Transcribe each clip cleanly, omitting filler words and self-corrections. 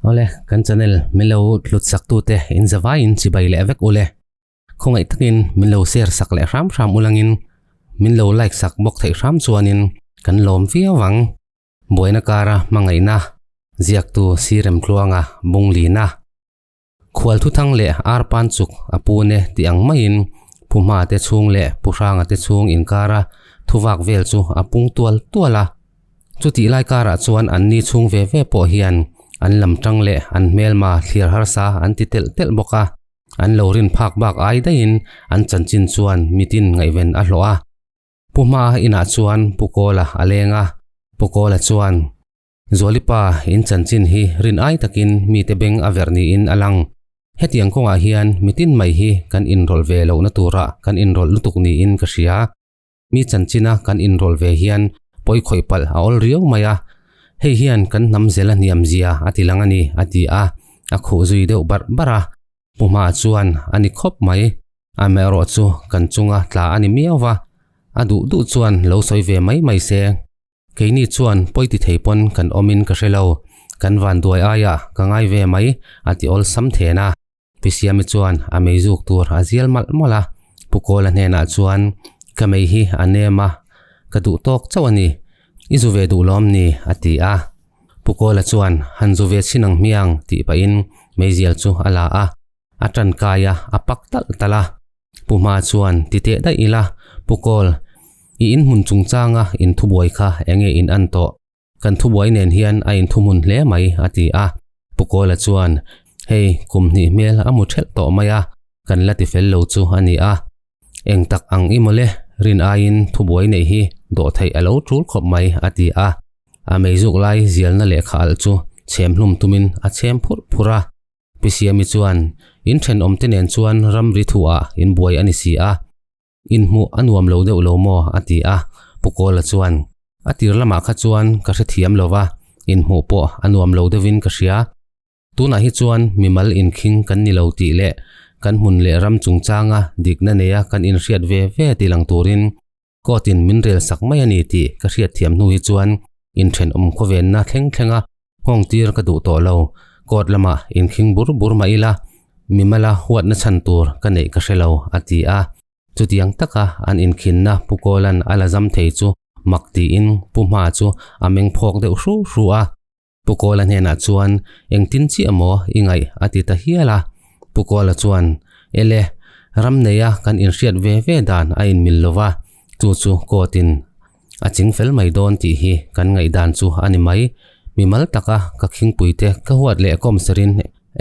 Awle, kan channel min lo hlut sak tute in zavaiin chibai leh vek ule. Khawngaih takin min lo share sak leh hram hram ulangin min lo like sak bawk theih hram chuanin kan lawm viau ang. Buaina kara hmangaihna ziaktu Siremtluanga Bunglina. Khual thuthang leh arpan chuk a pu ne tih ang maiin Pu Hma te chhung leh Pu Hranga te chhung inkara thuvak vel chu a pung tual tual a. Chutih lai karah chuan an ni chhung ve ve pawh hian an lam tang leh an hmelma thlir harsa an ti telh telh bawk a. An lo rin phak bak ai daihin an chanchin chuan mitin ngaihven a hlawh a. Pu Hma inah chuan Pu Kawla a leng a, Pu Kawla chuan, Zualipa, in chanchin hi rin ai takin mite beng a verh niin a lang. Hetiang kawngah hian mitin mai hi kan inrawlh ve lohna turah kan inrawlh lutuk niin ka hria. Mi chanchina kan inrawlh ve hian pawi khawih palh a awl riau mai a, hei hian kan hnam zel a hniam zia a ti lang a ni, a ti a, a khuh zui deuh barh barh a. Pu Hma chuan a ni khawp mai, amaherawh chu kan chunga tla a ni miau va, a duh duh chuan lo sawi ve mai mai se. Keini chuan pawi ti thei pawn kan awmin ka hre lo, kan vanduai aia ka ngai ve mai a ti awlsam then a. Pi Siami chuan a mei zuk tur a zial malh malh a, Pu Kawla hnenah chuan ka mei hi a nem a, ka duh tawk chauh a ni, i zu ve duh lawm ni a ti a. Pu Kawla chuan han zu ve chhin ang hmiang tih pahin meizial chu a la a, a tankai a, a pak talh talh a. Pu Hma chuan ti teh daih ila, Pu Kawl, i inhmun chungchanga in thubuai kha enge in an tawh? Kan thubuai nen hian a inthuhmun hle mai, a ti a. Pu Kawla chuan, Hei, kum hnih hmel a mu thelh tawh mai a, kan la ti fel lo chu a ni a. Eng tak ang i mawle, rin aiin thubuai neih hi dawh theih a lo tul khawp mai, a ti a. A meizuk lai zialna lehkha alh chu chhem hlum tumin a chhem phurh phurh a. Pi Siami chuan, In thenawmte nen chuan ramri thuah in buai a ni si a, inhmuh a nuam lo deuh lo maw? a ti a. Pu Kawla chuan, A tir lamah kha chuan ka hrethiam lo va, inhmuh pawh a nuam lo deuhin ka hria. Tunah hi chuan mimal inkhing kan ni lo tih leh kan hmun leh ram chungchanga dikna neia kan inhriat ve ve ti lang turin Court-in min rel sak mai a ni tih ka hriatthiam hnu hi chuan inthenawm khawvenna thleng thlenga nghawng tir ka duh tawh lo. Court lamah inkhing bur bur mah ila, mimala huatna chhan tur ka neih ka hre lo, a ti a. Chutiang taka an inkhinna Pu Kawla'n a la zam thei chu mak tiin Pu Hma chu a meng phawk deuh hru hru a. Pu Kawla hnenah chuan engtin chiah maw i ngaih a ti ta hial a. Pu Kawla chuan, Ele, ram neia kan inhriat ve ve dan a inmil lo va, chu chu court-in a ching fel mai dawn tih hi kan ngaihdan chu a ni mai. Mimal taka ka khingpuite ka huat leh kawm serin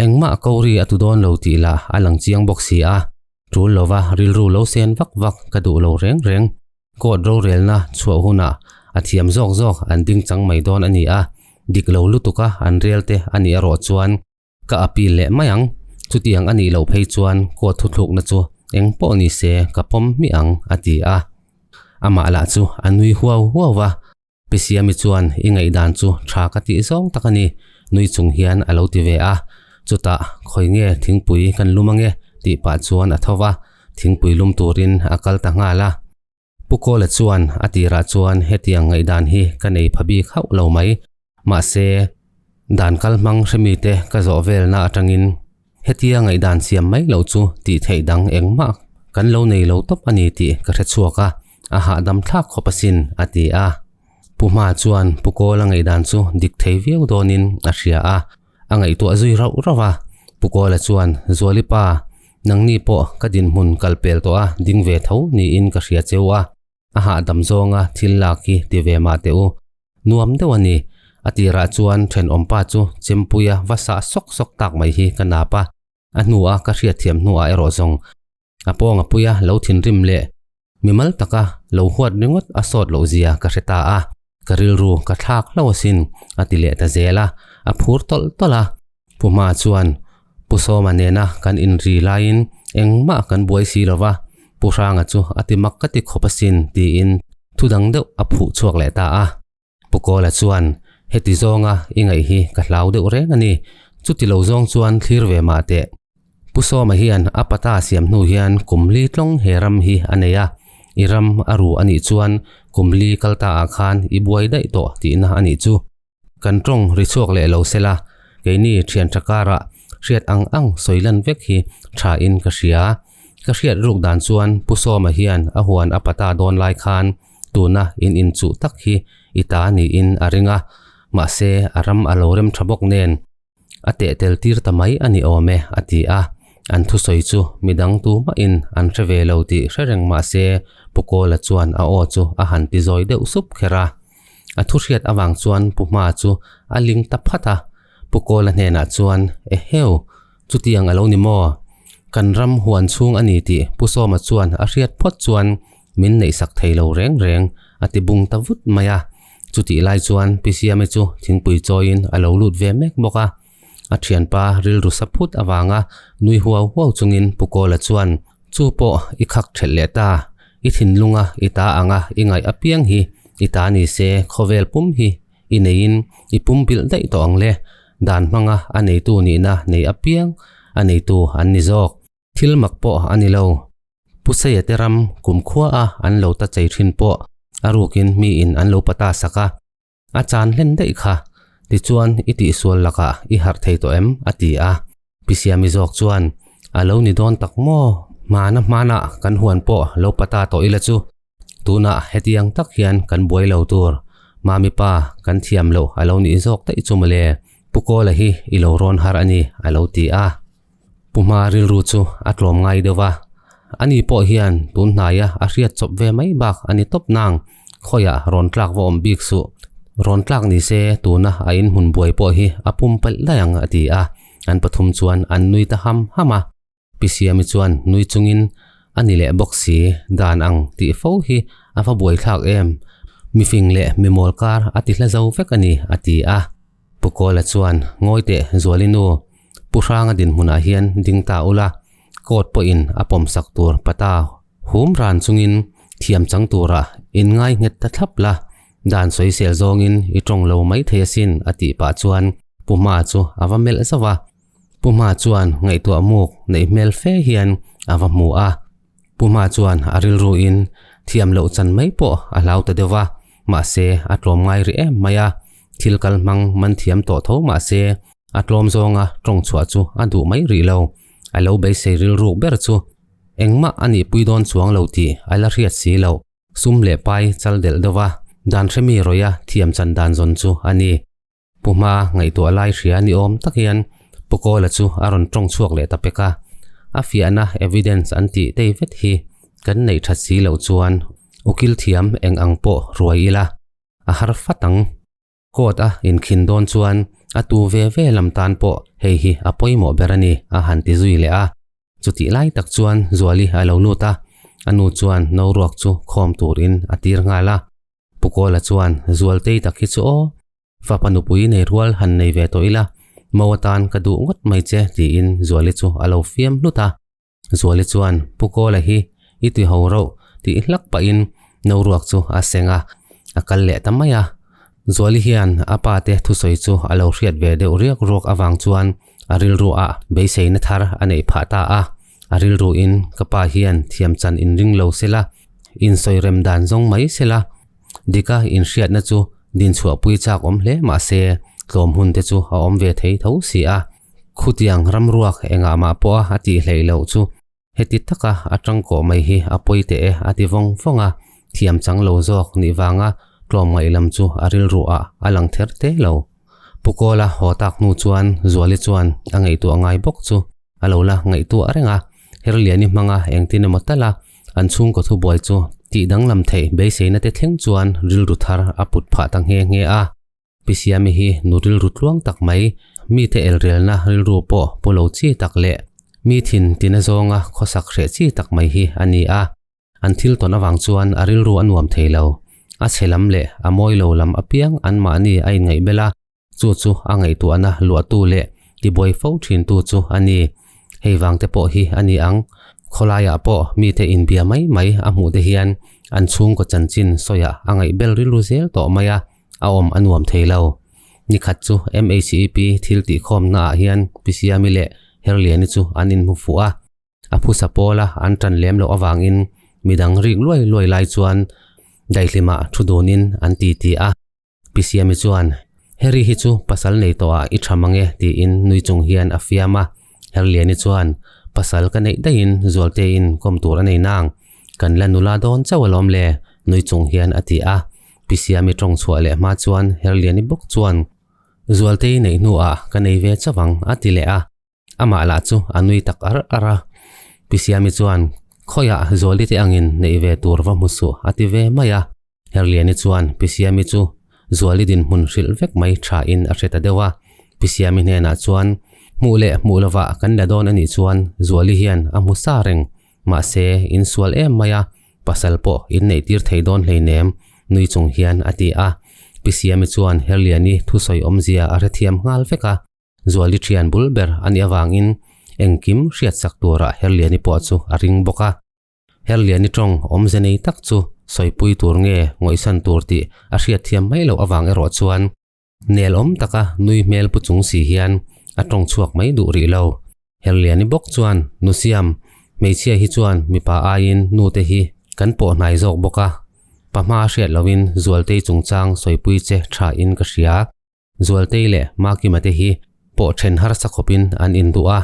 engmah ko ri a tu dawn lo tih lah a lang chiang bawk si a. Tul lova rilru lo sen vak vak ka duh lo reng reng. Court rorelna chhuah hunah a thiam zawk zawk an ding chang mai dawn a ni a, dik lo lutuka an rel te a nih erawh chuan ka appeal leh mai ang. Chutiang a nih loh phei chuan court thuthlukna chu eng pawh ni se ka pawm hmiah ang, a ti a. Amah lah chu a nui huau huau va, Pi Siami chuan i ngaihdan chu tha ka tih zawng tak a ni, nui chung hian a lo ti ve a. Chutah, khawi nge thingpui kan lum ange tih pah chuan a tho va, thingpui lum turin a kal ta nghal a. Pu Kawla chuan a tirah chuan hetiang ngaihdan hi ka nei pha bik hauh lo mai. Mahse, dan kal hmang hremite ka zawh velna atangin hetia ngaihdan siam mai loh chu tih theih dang engmah kan lo nei lo tawp a ni tih ka hre chhuak a, a hahdam thlak khawp asin, a ti a. Pu Hma chuan Pu Kawla ngaihdan chu dik thei viau dawnin a hria a, a ngaihtuah zui rauh rauh a. Pu Kawla chuan, Zuali pa, nangni pawh ka dinhmun kal pel tawh a ding ve tho niin ka hria cheu a, a hahdam zawnga thil lak hi ti ve mah teh u. Nuam deuh a ni. A tirah chuan thenawmpa chu chempuia va sah sawk sawk tak mai hi ka nap a, a hnua ka hriatthiam hnuah erawh zawng a pawnga puia lo thinrim leh mimal taka lo huat ringawt a sawt loh zia ka hre ta a, ka rilru ka thlak hlauh asin a ti leh ta zel a, a phur tawlh tawlh a. Pu Hma chuan Pu Sawma nena kan inri laiin engmah kan buai si lo va, Pu Hranga chu a ti mak ka ti khawp asin tiin thu dang deuh a phuh chhuak leh ta a. Pu Kawla chuan, Heti zawnga i ngaih hi ka hlau deuh reng a ni, chuti lo zawng chuan thlir ve mah teh. Pu Sawma hian a pata siam hnu hian kum li tlawng he ram hi a nei a, i ram a ru a nih chuan kum li kal ta ah khan i buai daih tawh tihna a nih chu. Kan tawng ri chhuak leh lo sela, Keini thian tha karah hriat ang ang sawi lan vek hi tha in ka hria. Ka hriat ruk dan chuan Pu Sawma hian a huan a pata dawn lai khan tuna in inchuh tak hi i ta niin a ring a, mahse a ram a lo rem tha bawk nen a teh tel tir ta mai a ni awm e a ti a. An thusawi chu midang tumahin an hre ve lo tih hre reng mahse Pu Kawla chuan a aw chu a han ti zawi deuh sup kher a. A thu hriat avang chuan Pu Hma chu a ling ta phat a, Pu Kawla hnenah chuan, Eheu, chutiang a lo ni maw? Kan ram huan chhung a ni tih Pu Sawma chuan a hriat phawt chuan min neihsak thei lo reng reng, a ti bung ta vut mai a. Chutih lai chuan Pi Siame chu thingpui chawiin a lo lut ve mek bawk a. A thianpa rilru sa phut avanga nui huau huau chungin Pu Kawla chuan, Chu pawh i khak thelh leh ta, i thinlunga i ta anga i ngaih apiang hi i ta ni se khawvel pum hi i neiin i pum bilh daih tawh ang le, dan hmanga a neitu nihna nei apiang a neitu an ni zawk. Thil mak pawh a ni lo. Pu Seia te ram kumkhua a an lo ta chei thin pawh a rukin miin an lo pata sak a. A chan hlen daih kha, tichuan i tihsual lakah i harh thei tawh em? a ti a. Pi Siami zawk chuan, A lo ni dawn tak maw? Hmana hmanah kan huan pawh lo pata tawh ila chu. Tunah hetiang tak hian kan buai lo tur. Mami pa, kan thiam loh a lo nih zawk daih chu mawle. Pu Kawla hi i lo rawn har a ni, a lo ti a. Pu Hma rilru chu a tlawm ngai deuh a, ani pawh hian tun hnaia a hriat chawp ve mai bak a ni tawp nang, khawiah rawn tlak va awm bik suh. Rawn tlak ni se tuna a inhmun buai pawh hi a pum palh daih ang a ti a, an pathum chuan an nui ta ham ham a. Pi Siami chuan nui chungin a ni leh bawk si, dan ang tih fo hi a va buaithlak em, mifing leh mimawl kar a ti hla zo vek a ni a ti a. Pu Kawla chuan ngawi teh Zuali nu, Pu Hranga dinhmunah hian ding ta ula, court pawhin a pawmsak tur pata hum ran chungin thiam chang turah in ngai nghet ta thlap la, dan sawisel zawngin i tawng lo mai thei asin a tih pah chuan Pu Hma chu a va melh zauh a. Pu Hma chuan ngaihtuah muk neih hmel fe hian a va hmu a. Pu Hma chuan a rilruin thiam loh chan mai pawh a hlau ta deuh va, mahse a tlawm ngai rih em mai a, thil kal hmang man thiam tawh tho mahse a tlawm zawnga tawng chhuah chu a duh mai rih lo. A lo beisei rilruk ber chu engmah a nihpui dawn chuang lo tih a la hriat si loh. Sum leh pai chal delh deuh va, dan hremi rawih a thiam chan dan zawn chu a ni. Pu Hma ngaihtuah lai hria ni awm tak hian Pu Kawla chu a rawn tawng chhuak leh ta pek a, a fiahna evidence an tih tei vet hi kan neih that si loh chuan ukil thiam eng ang pawh ruai ila a har fat ang. Court a inkhin dawn chuan a tu ve ve lam tan pawh hei hi a pawimawh ber a ni a han ti zui leh a. Chutih lai tak chuan Zuali a lo lut a, a nu chuan no ruak chu khawm turin a tir nghal a. Pu Kawla chuan Zualtei tak hi chu aw, fapa nupui nei rual han nei ve tawh ila, mo atan ka duh ngawt mai che tiin Zuali chu a lo fiam hlut a. Zuali chuan Pu Kawla hi i ti ho rauh tih hlak pahin no ruak chu a seng a, a kal leh ta mai a. Zuali hian a pa te thusawi chu a lo hriat ve deuh riak ruak avang chuan a rilru ah beiseina thar a neih phah ta a. A rilruin ka pa hian thiam chan inring lo sela, insawi rem dan zawng mai sela, dika inhriatna chu dinchhuahpui chak awm hle mah se tlawm hun te chu a awm ve thei tho si a. Khutiang ramruak engah mah pawha a tih hleih loh chu heti taka a tangkawh mai hi a pawi teh e a ti vawng vawng a, thiam chang lo zawk nih vanga tlawm ngaih lam chu a rilruah a lang ther te lo. Pu Kawla haw tak hnu chuan Zuali chuan a ngaihtuah ngai bawk chu a lo la ngaihtuah reng a, Herliani hmanga engtin emaw tal a an chhungkaw thubuai chu tih danglam theih beiseina te thleng chuan rilru thar a put phah ta nghe nghe a. Pi Siami hi nu rilru tluang tak mai, mite elrelna rilru pawh pu lo chi tak leh mi thin tina zawnga khawsak hreh chi tak mai hi a ni a. An thil tawn avang chuan a rilru a nuam thei lo. A chhe lam leh a mawi lo lam apiang anmahni a inngaih bel a, chu chu a ngaihtuahna luahtu leh tibuai fo thintu chu a ni. Hei vangte pawh hi a ni ang. Khawlaiah pawh mite inbia mai mai a hmuh te hian an chhungkaw chanchin sawiah a ngaih bel rilru zel tawh mai a, a awm a nuam thei lo. Nikhat chu MHEP thil tihkhawmna ah hian Pi Siami leh Herliani chu an inhmu fuh a. A phusa pawla an tan lem loh avangin midang rik luai luai lai chuan daihlimah thu dunin an ti ti a. Pi Siami chuan, Harry hi chu pasal nei tawh ah i tha mang e tiin nui chung hian a fiam a. Herliani chuan, Pasal ka neih daihin Zualteiin kawm tur a nei nang, kan la nula dawn chauh alawm le nui chung hian a ti a. Pi Siami tawng chhuah leh hma chuan Herliani bawk chuan, Zualtei neih hnuah ka nei ve chauh ang a ti leh a. Amah lah chu a nui tak ar ar a. Pi Siami chuan, Khawiah Zuali te angin neih ve tur va hmu suh a ti ve mai a. Herliani chuan Pi Siami chu Zuali dinhmun hrilh vek mai thain a hre ta deuh a. Pi Siami hnenah chuan, Hmuh leh hmuh lovah kan la dawn a nih chuan Zuali hian a hmu sa reng. Mahse, insual em mai a, pasal pawh inneih tir thei dawn hleinem, nui chung hian a ti a. Pi Siami chuan Herliani thusawi awmzia a hrethiam nghal vek a. Zuali thian bul ber a nih avangin engkim hriatsak tura Herliani pawh chu a ring bawk a. Herliani tawng awmze nei tak chu sawipui tur nge ngawihsan tur tih a hriatthiam mai loh avang erawh chuan nel awm taka nui hmel pu chung si hian a tawng chhuak mai duh rih lo. Herliani bawk chuan Nusiam, hmeichhia hi chuan mipa aiin nute hi kan pawh hnai zawk bawk a, pa hma hriat lohin Zualtei chungchang sawipui che thain ka hria. Zualtei leh Makima te hi pawh then harsa khawpin an induh a,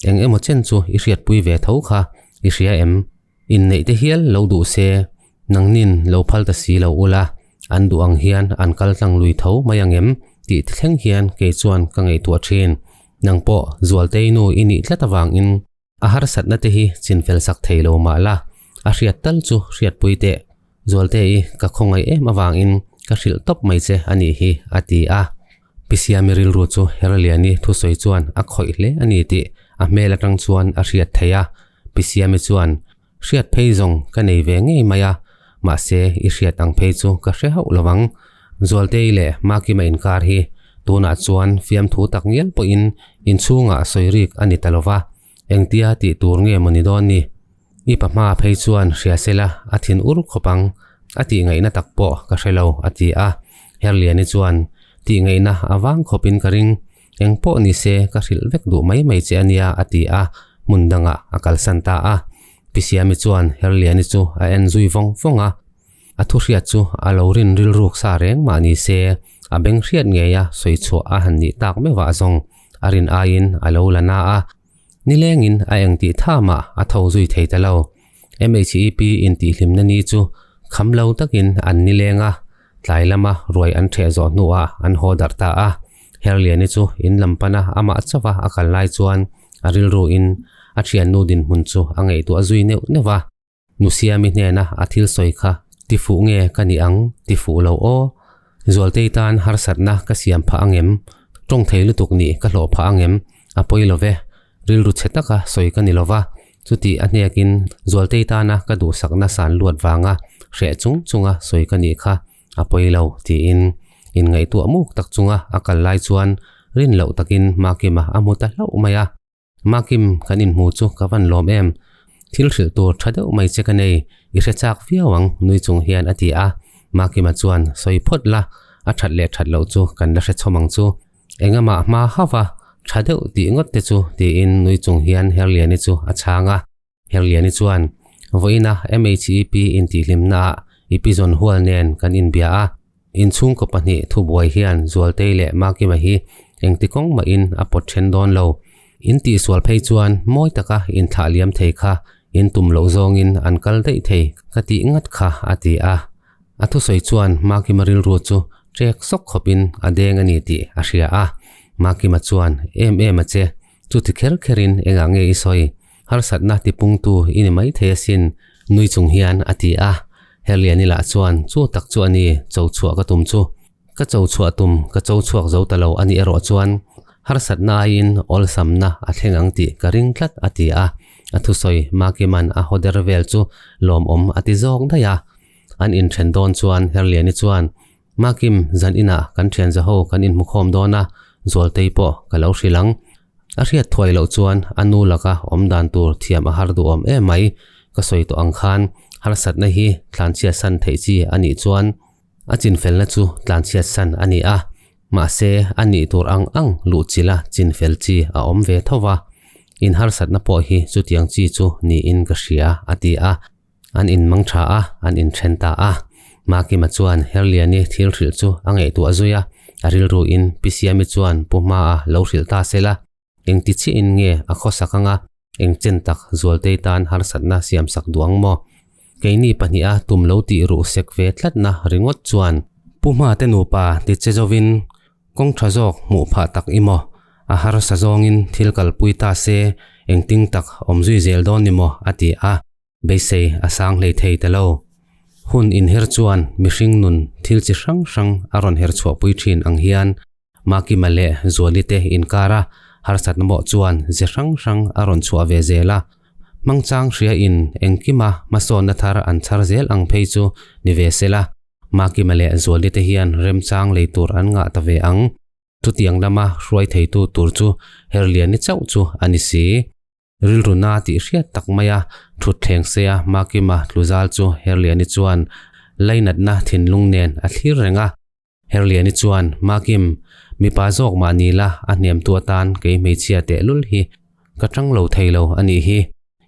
eng emaw chen chu i hriatpui ve tho kha i hria em? Inneih te hial lo duh se, nangnin lo phal ta si lo ula, an duh ang hian an kal tlang lui tho mai ang em tih thleng hian kei chuan ka ngaihtuah thin. Nang pawh Zualtei nu i nih tlat avangin A harsatna te hi chinfel sak thei lo mah la, a hriat tal chu hriatpui teh. Zualte i ka khawngaih em avangin ka hrilh tawp mai che a nih hi, a ti a. Pi Siami rilru chu Herliani thusawi chuan a khawih hle a ni tih a hmel atang chuan a hriat thei a. Pi Siami chuan, Hriat phei zawng ka nei ve ngei mai a, mahse i hriat ang phei chu ka hre hauh lo ang. Zualtei leh Makima inkar hi tunah chuan fiamthu tak ngial pawhin inchhungah sawi rik a ni ta lo va, engtia tih tur nge maw ni dawn ni? I pa hma phei chuan hria sela a thin ur khawp ang, a tih ngaihna tak pawh ka hre lo a ti a. Herliani chuan tih ngaihna a vang khawpin ka ring, eng pawh ni se ka hrilh vek duh mai mai che a nia a ti a, hmun dangah a kalsan ta a. Pi Siami chuan Herliani chu a en zui vawng vawng a. A thu hriat chu a lo rin rilruk sa reng mah ni se, a beng hriat ngei a sawi chhuah a han nih tak meuhah zawng a rin aiin a lo la na a. Nilengin a eng tih thamah a tho zui thei ta lo. MHEP intihhlimna ni chu kham lo takin an nileng a, tlai lama ruai an ṭheh zawh hnuah an haw darh ta a. Herliani chu in lam pana amah chauha a kal lai chuan a rilruin a ṭhiannu dinhmun chu a ngaihtuah zui neuh neuh a. Nusiami hnena a thil sawi kha ti fuh nge ka nih ang ti fuh lo aw. Zualtei tan harsatna ka siam phah angem? Tawng thei lutuk nih ka hlawh phah angem? A pawi lo ve. Rilru chhe taka sawi ka ni lo va. Chuti a hnekin Zualtei tana ka duhsakna san luat vanga hreh chung chunga sawi ka nih kha a pawi lo tiin inngaihtuah muk tak chunga a kal lai chuan rin loh takin Makima a hmu ta hlauh mai a. Makim, kan inhmu chu ka van lawm em? Thil hrilh tur tha deuh mai che ka nei, i hre chak viau ang, nui chung hian a ti a. Makima chuan, Sawi phawt la, a that leh that loh chu kan la hre chhawm ang chu. Engamah hma hauh a, tha deuh tih ngawt te chu, tiin nui chung hian Herliani chu a chhang a. Herliani chuan, Vawiina MHEP intihhlimnaah i pi zawn hual nen kan inbia a, inchhungkaw pahnih thubuai hian Zualtei leh Makima hi engti kawng mahin a pawt then dawn lo. In tihsual phei chuan mawi taka inthlah liam thei kha in tum loh zawngin an kal daih thei ka tih ngat kha a ti a. A thusawi chuan Makima rilru chu ṭek sawk khawpin a deng a ni tih a hria a. Makima chuan, Em em a che, Chuti kher kherin engah nge i sawi? Harsatna tipungtu i ni maithei asin, nui chung hian a ti a. Herliani lah chuan chu tak chu a ni, cho chhuah ka tum chu. Ka cho chhuah tum ka cho chhuak zo ta lo a nih erawh chuan harsatna aiin awlsamna a thleng ang tih ka ring tlat a ti a. A thusawi Makiman a haw der vel chu lawmawm a ti zawk daih a. An inthen dawn chuan Herliani chuan Makim, zan inah kan thian zaho kan inhmukhawm dawn a, Zualtei pawh ka lo hrilh ang. A hriat thuai loh chuan a nu laka awm dan tur thiam a har duhawm em mai. Ka sawi tawh ang khan harsatna hi tlanchhiat san theih chi a nih chuan a chinfelna chu tlanchhiat san a ni a, mahse a nih tur ang ang luhchilha chinfel chi a awm ve tho va. In harsatna pawh hi chutiang chi chu niin ka hria, a ti a. An inmang tha a, an inthen ta a. Makima chuan Herliani thil hrilh chu a ngaihtuah zui a. A rilru in Pi Siami chuan Pu Hmaa lo hrilh ta sela, engti chiah in nge a khawsak anga eng chen tak Zualtei tan harsatna siamsak duh ang maw? Keini pahniha tum lo tih ruh sek ve tlatna ringawt chuan Pu Hmaa te nupa ti che zovin Kawng tha zawk hmuh phah tak i maw? A harsa zawngin thil kalpui ta se engting tak awm zui zel dawn ni maw? a ti a, beisei a sang hlei thei ta lo. Hun inher chuan mihring nun thil chi hrang hrang a rawn her chhuahpui thin ang hian Makima leh Zuali te inkara harsatna mawh chuan ze hrang hrang a rawn chhuah ve zel a, hmangchang hria in engkima hmasawnna thar an chhar zel ang phei chu ni ve sela. Makima leh Zuali te hian remchang lei tur an ngah ta ve ang. Chutiang lama hruai theitu tur chu Herliani chauh chu a ni si. Rilru na tih hriat tak maia thut thleng seia Makima tluzal chu Herliani chuan lainatna thinlung nen a thlir reng a. Herliani chuan, Makim, mipa zawk mah ni la a hniamtu atan kei hmeichhia tehlul hi ka tang lo thei lo a nih hi.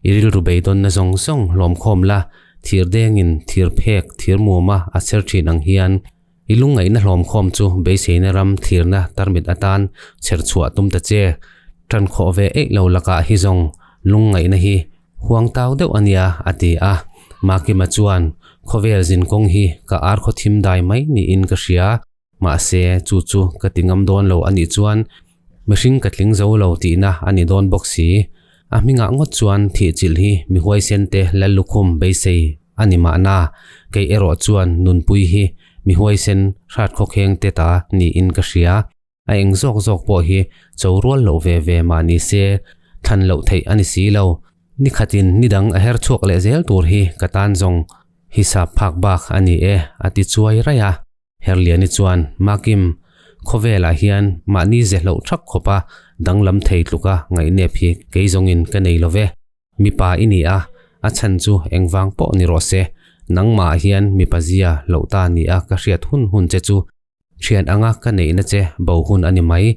I rilru beidawnna zawng zawng hlawmkhawm la, thir dengin thir phek thir muma a cher thin ang hian i lungngaihna hlawmkhawm chu beiseina ram thirna tarmit atan cher chhuah tum ta che. Tan khawh ve eih lo lakah hi zawng lungngaihna hi huang tau deuh a nia, a ti a. Makima chuan, Khawvel zinkawng hi ka ar khaw thim dai mai niin ka hria. Mahse, chu chu ka ti ngam dawn lo a nih chuan mihring ka tling zo lo tihna a ni dawn bawk si. A hmingah ngawt chuan thihchilh hi mi huaisen te Lallukhum beisei a ni mahna, kei erawh chuan nunpui hi mi huaisen hrat khawkheng te ta niin ka hria. A eng zawk zawk pawh hi cho rual loh ve ve mah ni se, thlan loh theih a ni si lo. Ni khatin ni dang a her chhuak leh zel tur hi ka tan zawng hisap phak bak a ni e, a ti chuai raih a. Herliani chuan, Makim, khawvelah hian mahni ze hloh thak khawpa danglam thei tluka ngaihnep hi kei zawngin ka nei lo ve. Mipa i ni a, a chhan chu engvang pawh ni rawh se, nangmah hian mipa zia hloh ta ni a ka hriat hun hun che chu thian anga ka neihna che bo hun a ni mai.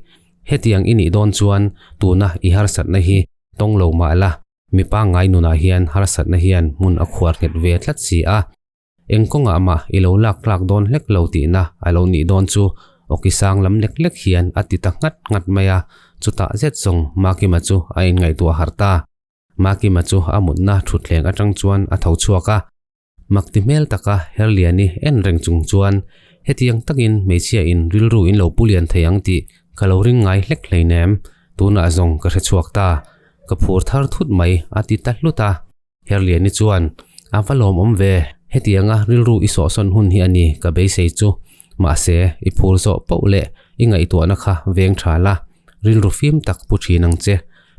Hetiang i nih dawn chuan tuna i harsatna hi tawng lo mah la, mipa ngai nunah hian harsatna hian hmun a khuar nghet ve tlat si a. Eng kawngah mah i lo lak tlak dawn hlek lo tihna a lo nih dawn chu awki sang lam lek lek hian a ti ta nghat nghat mai a, chutah zet zawng Makima chu a inngaihtuah harh ta. Makima chu a mutna thutthleng atang chuan a tho chhuak a, mak ti hmel taka Herliani en reng chung chuan hetiang takin hmeichhia in rilru in lo pu lian thei ang tih ka lo ring ngai hlek hleinem, tunah zawng ka hre chhuak ta, ka phur thar thut mai a ti ta hlut a. Herliani chuan, A va lawmawm ve, hetianga rilru i sawhsawn hun hi a ni ka beisei chu. Mahse, i phur zawh poh leh i ngaihtuahna kha veng tha la, rilru fim tak pu thin ang che.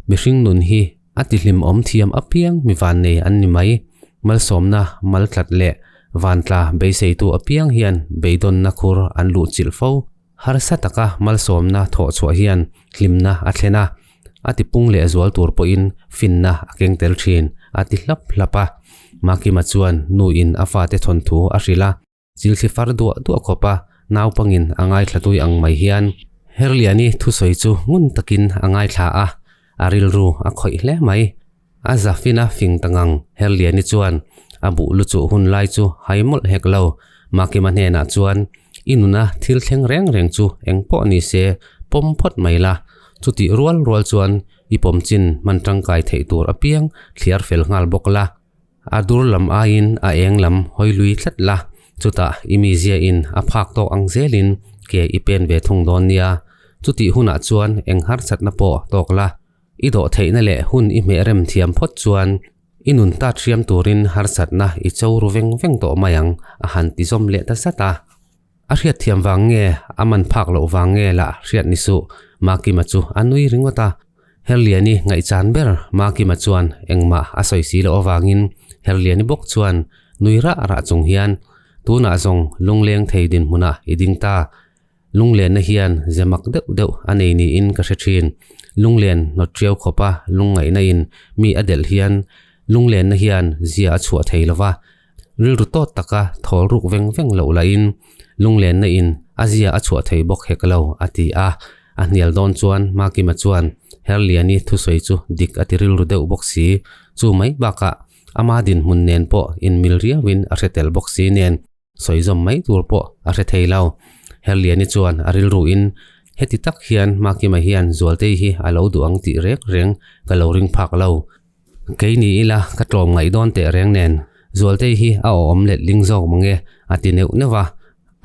Mihring nun hi a tihlimawm thiam apiang mi vannei an ni mai. Malsawmna maltlat leh vantla beiseitu apiang hian beidawnna khur an luhchilh fo. Harsa taka malsawmna thawh chhuah hian hlimna a thlen a, a tipung leh zual tur pawhin finna a keng tel thin, a ti hlap hlap a. Makima chuan nuin a fate thawnthu a hrilh a, chilthli far duah duah khawp a, naupangin a ngaithla tui ang mai hian Herliani thusawi chu ngun takin a ngaithla a, a rilru a khawih hle mai. A zafina fing ta ngang Herliani chuan a buh lu chuh hun lai chu hai mawlh hek lo. Makima hnenah chuan, I nuna thil thleng reng reng chu eng pawh ni se pawm phawt mai la. Chutih rual rual chuan i pawm chin hman tangkai theih tur apiang thliar fel nghal bawk la. A dur lam aiin a eng lam hawi lui tlat la. Chutah i mizia in a phak tawk ang zelin ke i pen ve thung dawn nia. Chutih hunah chuan eng harsatna pawh tawk la. I dawh theihna leh hun i hmeh rem thiam phawt chuan i nun tat hriam turin harsatna i cho ru veng veng tawh mai ang, a han ti zawm leh ta zat a. A hriat thiam vang nge, a man phak loh vang nge lah hriat ni suh, Makima chu a nui ringawt a. Herliani ngaihchan ber Makima chuan engmah a sawi si loh avangin Herliani bawk chuan nui rah rah chung hian, Tunah zawng lungleng thei dinhmunah i ding ta, Lunglenna hian ze mak deuh deuh a nei niin ka hre thin. Lunglen hnawt ṭiau khawpa lungngaihna in mi a delh hian lunglenna hian zia a chhuah thei lova, rilru tawt taka thawl ruk veng veng loh lahin lunglenna in a zia a chhuah thei bawk hek lo, a ti a. A hnial dawn chuan Makima chuan Herliani thusawi chu dik a ti rilru deuh bawk si. Chu mai bakah ama dinhmun nen pawh inmil riauin a hre tel bawk si nen. Sawi zawm mai tur pawh a hre thei lo. Herliani chuan a rilruin, Heti tak hian Makima hian Zualtei hi a lo duh ang tih reng reng ka lo ring phak lo. Kei ni ila ka tlawm ngaih dawn teh reng nen Zualtei hi a awm let ling zawk mange a ti neuh neuh a.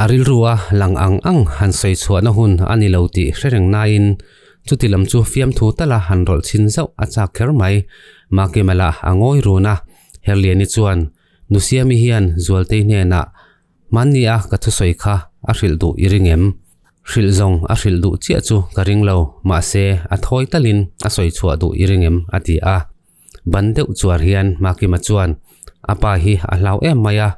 A rilrua lang ang ang han sawi chhuahna hun a ni lo tih hre reng nain chuti lam chu fiamthu tala han rawlh chhin zauh a chak kher mai. Makima lah a ngawi run a, Herliani chuan Nusiami hian Zualtei hnenah Hmanni a ka thusawi kha a hrilh duh i ring em? Hrilh zawng a hrilh duh chiah chu ka ring lo, mahse a thawi talin a sawi chhuah duh i ring em? a ti a. Ban deuh chuar hian Makima chuan a pa hi a hlau em mai a,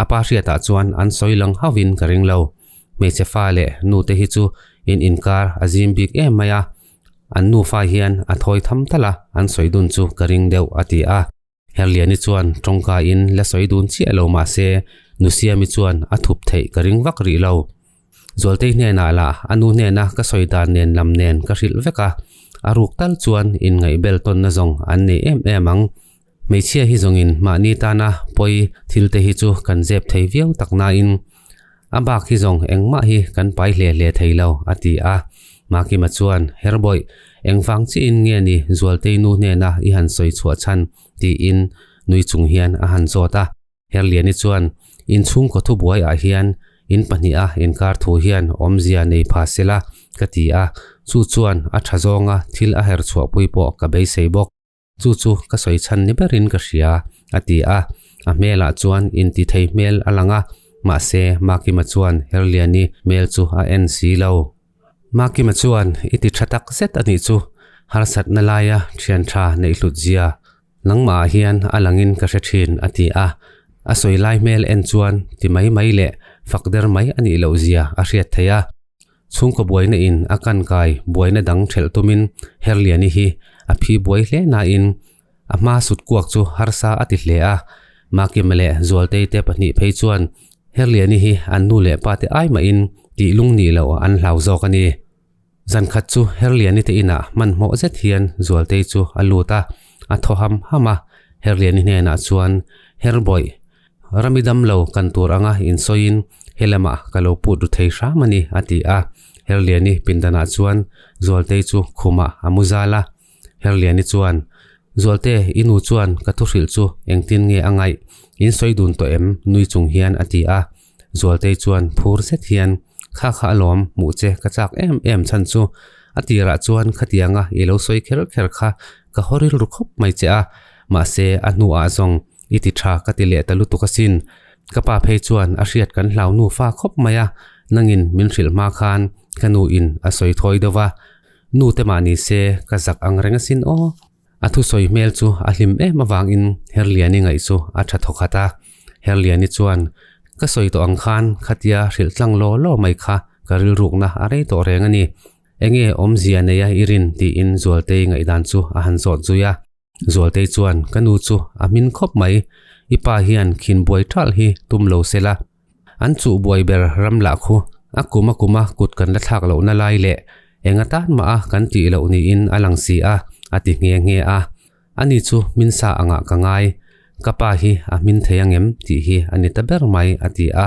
a pa hriatah chuan an sawi lang hauhin ka ring lo. Hmeichhe fa leh nu te hi chu in inkar a zim bik em mai a, an nufa hian a thawi tham tal a an sawi dun chu ka ring deuh a ti a. Herliani chuan tawngkaiin la sawi dun chiah lo mah se Nusiami chuan a thup theih ka ring vak rih lo. Zualtei hnenah lah a nu hnena ka sawi dan nen lam nen ka hrilh vek a, a ruk tal chuan inngaihbel tawnna zawng an nei em em ang. Hmeichhia hi zawngin mahni tana pawi thil te hi chu kan zep thei viau tak nain A bak hi zawng engmah hi kan pai hle hle thei lo, a ti a. Makima chuan, Herbawih, engvang chiin nge ni Zualtei nu hnena i han sawi chhuah chhan? tiin nui chung hian a han zawt a. Herliani chuan, Inchhungkaw thubuai ah hian in pahniha inkar thu hian awmzia nei pha sela, ka ti a. Chu chuan a tha zawnga thil a her chhuahpui pawh ka beisei bawk. Chu chu ka sawi chhan ni berin ka hria, a ti a. A hmelah chuan intithei hmel a lang a, mahse Makima chuan Herliani hmel chu a en si lo. Makima chuan, I ti tha tak zet a nih chu, harsatna laia thian tha neih hlut zia nangmahah hian a langin ka hre thin, a ti a. A sawi lai hmel en chuan ti mai mai leh fak der mai a nih loh zia a hriat theih a. Chhungkaw buaina in a kan kai buaina dang thelh tumin Herliani hi a phi buai hle nain a hma sut kuak chu harsa a ti hle a. Makima leh Zualtei te pahnih phei chuan Herliani hi an nu leh pa te ai mahin tih lung nih loh an hlau zawk a ni. Zan khat chu Herliani te inah hmanhmawh zet hian Zualtei chu a lut a, a thaw ham ham a. Herliani hnenah chuan, Herbawih, Rami dam lo kan tur anga insawiin helamah ka lo put ru thei hram a ni, a ti a. Herliani pindanah chuan Zualtei chu khumah a mu zal a. Herliani chuan, Zualte, i nu chuan ka thuhrilh chu engtin nge a ngaih? In sawi dun tawh em? nui chung hian a ti a. Zualtei chuan phur zet hian, Kha kha alawm, hmuh che ka chak em em chhan chu. A tirah chuan khatianga i lo sawi kher kher kha ka haw rilru khawp mai che a, mahse a hnuah zawng i ti tha ka ti leh ta lutuk asin. Ka pa phei chuan a hriat kan hlau nufa khawp mai a, nangin min hrilh hma khan ka nuin a sawi thawi deuh va, nu te mah ni se ka zak ang reng asin aw. A thusawi hmel chu a hlim em avangin Herliani ngaih chu a tha thawkhat a. Herliani chuan, Ka sawi tawh ang khan khatia hrilh tlang law law mai kha ka rilrukna a rei tawh reng a ni. Enge awmzia neia i rin? tiin Zualtei ngaihdan chu a han zawt zui a. Zualtei chuan, Ka nu chu a hmin khawp mai. I pa hian khin buai ṭalh hi tum lo se la. An chuh buai ber ram lah khu a kum a kum a kut kan la thlak lohna lai leh eng atan mah a kan tih loh niin a lang si a, a ti nghe nghe a. Ani chu hmin sa angah ka ngai, ka pa hi a hmin thei angem tih hi a ni ta ber mai a ti a,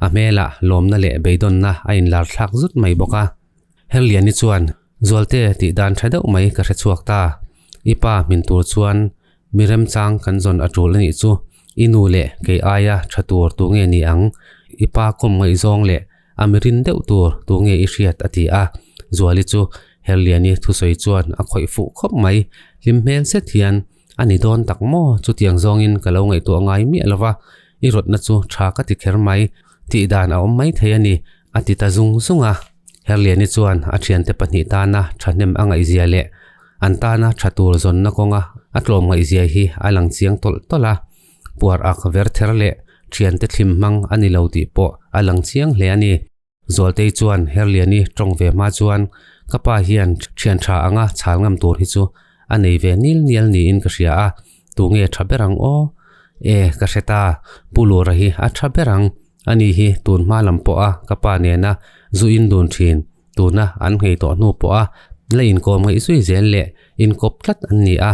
a hmelah lawmna leh beidawnna a inlar thlak zut mai bawk a. Herliani chuan, Zualte tih dan tha deuh mai ka hre chhuak ta, i pa hmin tur chuan Mi remchang kan zawn a tul a nih chu, i nu leh kei aia tha tur tu nge ni ang? I pa kawm ngaihzawng leh a mirin deuh tur tu nge i hriat a ti a. Zuali chu Herliani thusawi chuan a khawih fuh khawp mai, hlim hmel zet hian, A ni dawn tak maw? Chutiang zawngin ka lo ngaihtuah ngai miah lo va, i rawtna chu tha ka ti kher mai, tih dan a awm mai thei a ni, a ti ta zung zung a. Herliani chuan a thiante pahnih tana thahnem a ngaihzia leh an tana tha tur zawnna kawnga a tlawm ngaihzia hi a lang chiang tawlh tawlh a, puar ak ver ther leh thiante thlim hmang a ni lo tih pawh a lang chiang hle a ni. Zualtei chuan Herliani tawng ve hma chuan ka pa hian thian tha anga chhal ngam tur hi chu a nei ve nil nial niin ka hria a, tunge tha ber ang aw? E, ka hre ta, Pu Lura hi a tha ber ang, ani hi tun hma lam pawha ka pa nena zu in dun thin. Tuna an nghei tawh hnu pawha la inkawm ngaih zui zel leh inkawp tlat an ni a,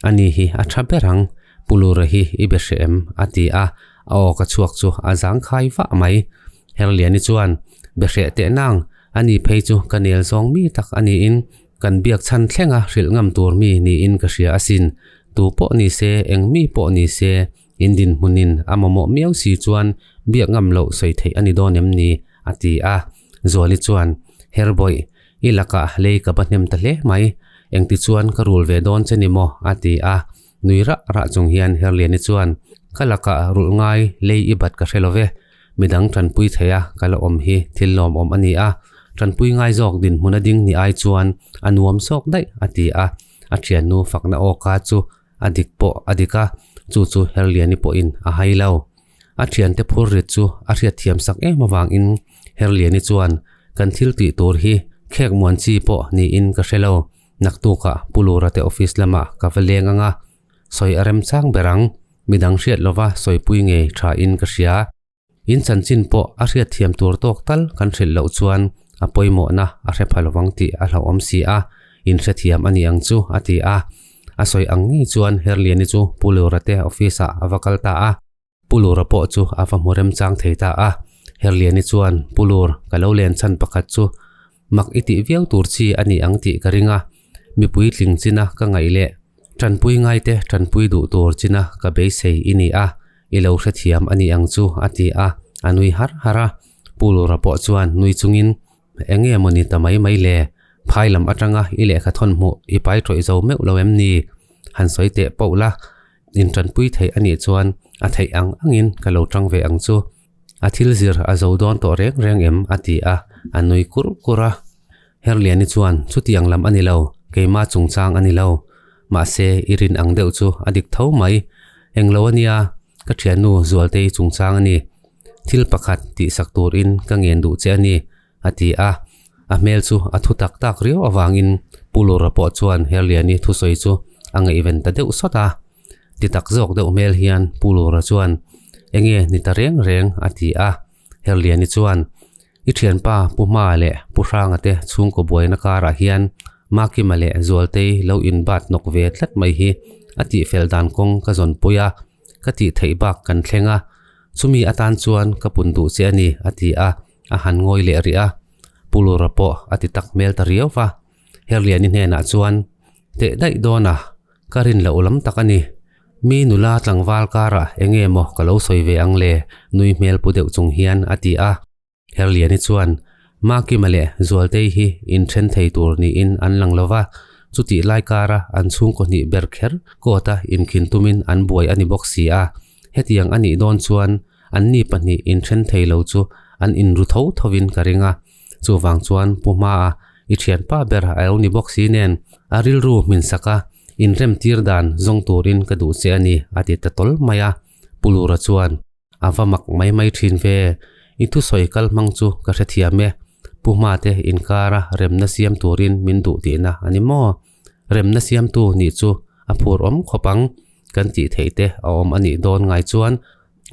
ani hi a tha ber ang, Pu Lura hi i be hreh em? a ti a, a aw ka chhuak chu a zangkhai vah mai. Herliani chuan, Be hreh teh nang, ani phei chu ka nel zawng mi tak a niin kan biak chhan thlenga hrilh ngam tur mi niin ka hria asin. Tu pawh ni se, eng mi pawh ni se, in dinhmunin a mamawh miau si chuan biak ngam loh sawi theih a ni dawn em ni? a ti a. Zuali chuan, Herbawih, i lakah lei ka ba hnem ta hle mai, engti chuan ka rul ve dawn che ni maw? a ti a. Nui rah rah chung hian Herliani chuan, Ka lakah rulh ngai lei i bat ka hre lo ve, midang tanpui thei a ka la awm hi thil lawmawm a ni a, tanpui ngai zawk dinhmun a ding ni ai chuan a nuam zawk daih a ti a, a thiannu fakna awka chu a dik pawh a dik a, chu chu Herliani pawhin a hai lo. A thiante phur rit chu a hriatthiam sak em avangin Herliani chuan kan thil tih tur hi khek muan chi pawh niin ka hre lo. Naktukah Pu Lura te office lamah ka va leng ang a, sawi a remchang ber ang, midang hriat lova sawipui ngei tha in ka hria. In chanchin pawh a hriatthiam tur tawk tal kan hrilh loh chuan a pawimawhna a hre pha lovang tih a hlauhawm si a, in hrethiam a ni ang chu a ti a. A sawi ang ngei chuan Herliani chu Pu Lura te office ah a va kal ta a. Pu Lura pawh chu a va hmu remchang thei ta a. Herliani chuan, Pu Lur, ka lo len chhan pakhat chu mak i tih viau tur chi a ni ang tih ka ring a, mipui tling china ka ngaih leh tanpui ngaite tanpui duh tur china ka beisei i ni a, i lo hrethiam a ni ang chu a ti a, a nui har har a. Pu Lura pawh chuan nui chungin, Eng nge maw ni ta mai mai le? Phai lam atanga i lehkha thawn hmuh i pai tawih zo meuh lo em ni? Han sawi teh poh la, Intanpui theih a nih chuan a theih ang angin ka lo tang ve ang chu. A thil zir a zo dawn tawh reng reng em? a ti a, a nui kur kur a. Herliani chuan chutiang lam a ni lo, keimah chungchang a ni lo. Mahse, i rin ang deuh chu a dik tho mai. Englo a nia, ka thiannu Zualtei chungchang a ni. Thil pakhat tihsak turin ka ngen duh che a ni. A ti a, a hmel chu a thu tak tak riau avangin Pu Lura pawh chuan Herliani thusawi chu a ngaihven ta deuh sawt a. Ti tak zawk deuh hmel hian Pu Lura chuan, Enge ni ta reng reng? a ti a. Herliani chuan, I thianpa Pu Hma leh Pu Hranga te chhungkaw buaina karah hian Makima leh Zualtei lo inbat nawk ve tlat mai hi a tihfel dan kawng ka zawnpui a, ka tih theih bak kan thleng a, chumi atan chuan ka pun duh che a ni, a ti a. A han ngawi leh rih a, Pu Lura pawh a ti tak hmel ta riau va. Herliani hnenah chuan, Teh daih dawn a, ka rin loh lam tak a ni. Mi nula tlangval karah eng nge maw ka lo sawi ve ang le? nui hmel pu deuh chung hian a ti a. Herliani chuan, Makima leh Zualtei hi inthen thei tur niin an lang lo va, chutih lai kara an chhungkaw hnih ber kher court-a inkhin tumin an buai a ni bawk si a. Hetiang a nih dawn chuan Anni pahnih inthen thei lo chu an inru tho thovin ka ring a, chuvang chuan Pu Hmaa i thianpa ber a lo ni bawk si nen a rilru hmin sak a, inrem tir dan zawng turin ka duh che a ni a ti ta tawl mai a. Pu Lura chuan, A va mak mai mai thin ve, i thusawi kal hmang chu ka hrethiam e, Pu Hmaa te inkara remna siam turin min duh tihna a ni maw? Remna siamtu nih chu a phur awm khawp ang, kan tih theih te a awm a nih dawn ngai chuan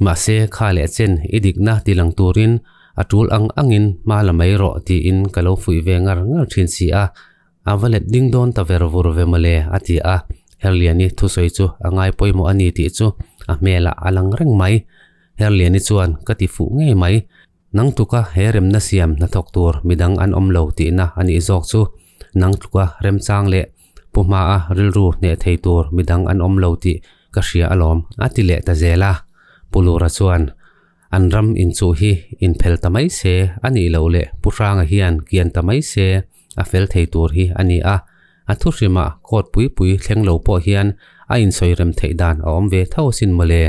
Mahse, kha leh chen i dikna ti lang turin a tul ang angin hma la mai rawh tiin ka lo fuih ve ngar ngar thin si a, a va let ding dawn ta ver vur ve mawle a ti a, Herliani thusawi chu a ngai pawimawh a ni tih chu a hmelah a lang reng mai. Herliani chuan ka ti fuh ngei mai. Nang tluka he remna siam hnathawk tur midang an awm lo tihna a nih zawk chu nang tluka remchang leh pu hmaa rilru hneh thei tur midang an awm lo tih ka hria alawm a ti leh ta zel a. Pu Lura chuan an ram inchuh hi inphel ta mai se a nih loh leh Pu Hranga hian kian ta mai se a fel thei tur hi a ni a, a thuhrimah court pui pui thleng lo pawh hian a insawi rem theih dan a awm ve tho asin mawle.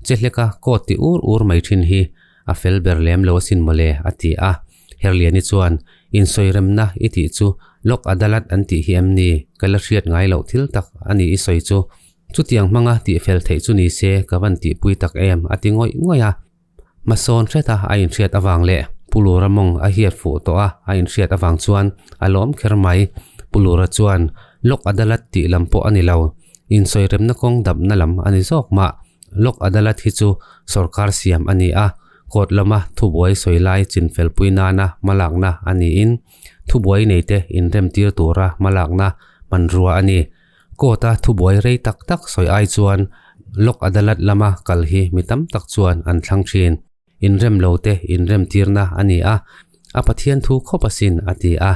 Che hleka court ti ur ur mai thin hi a fel ber lem lo asin mawle a ti a. Herliani chuan, Insawi remna i tih chu Lok Adalat an tih hi em ni? Ka la hriat ngai loh thil tak a ni i sawi chu. Chutiang hmanga tih fel theih chu ni se ka van tihpui tak em a ti ngawih ngawih a. Hmasawn hreta a inhriat avang leh Pu Lura mawng a hiat fuh tawh a a inhriat avang chuan a lawm kher mai. Pu Lura chuan, Lok Adalat tih lam pawh a ni lo. Insawi remna kawng dapna lam a ni zawk mah. Lok Adalat hi chu sorkar siam a ni a, court lama thubuai sawi lai chinfelpui nana hmalakna a niin thubuai neite inremtir tura hmalakna hmanrua a ni. Court-a thubuai rei tak tak sawi ai chuan Lok Adalat lama kal hi mi tam tak chuan an thlang thin. Inrem lo te inremtirna a ni a. A Pathian thu khawp asin, a ti a.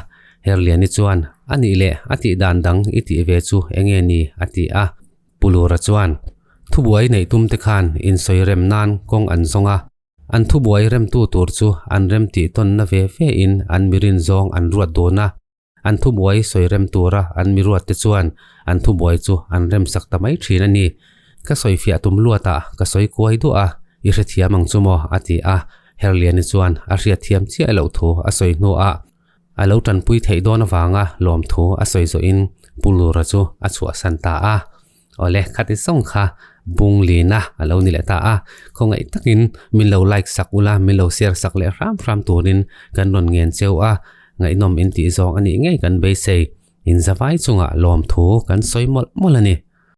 Herliani chuan, A nih leh, a tih dan dang i tih ve chu enge ni? a ti a. Pu Lura chuan, Thubuai neih tum te khan insawi rem nan kawng an zawng a. An thubuai remtu tur chu an rem tih tawnna ve ve in an mirin zawng an ruat dun a. An thubuai sawi rem tura an miruat te chuan an thubuai chu an remsak ta mai thin a ni. Ka sawi fiah tum luatah ka sawi kuai duah a, i hrethiam ang chu maw? a ti a. Herliani chuan a hriatthiam chiah loh thu a sawi hnuah a lo tanpui theih dawn avanga lawmthu a sawi zawhin Pu Lura chu a chhuahsan ta a. Awle, khati zawng kha bung lina a lo ni leh ta a, khawngaih takin min lo like sak ula, min lo share sak leh hram hram turin kan rawn ngen cheu a, ngaihnawm in tih zawng a nih ngei kan beisei. Inzavai chungah lawmthu kan sawi mawlh mawlh a ni.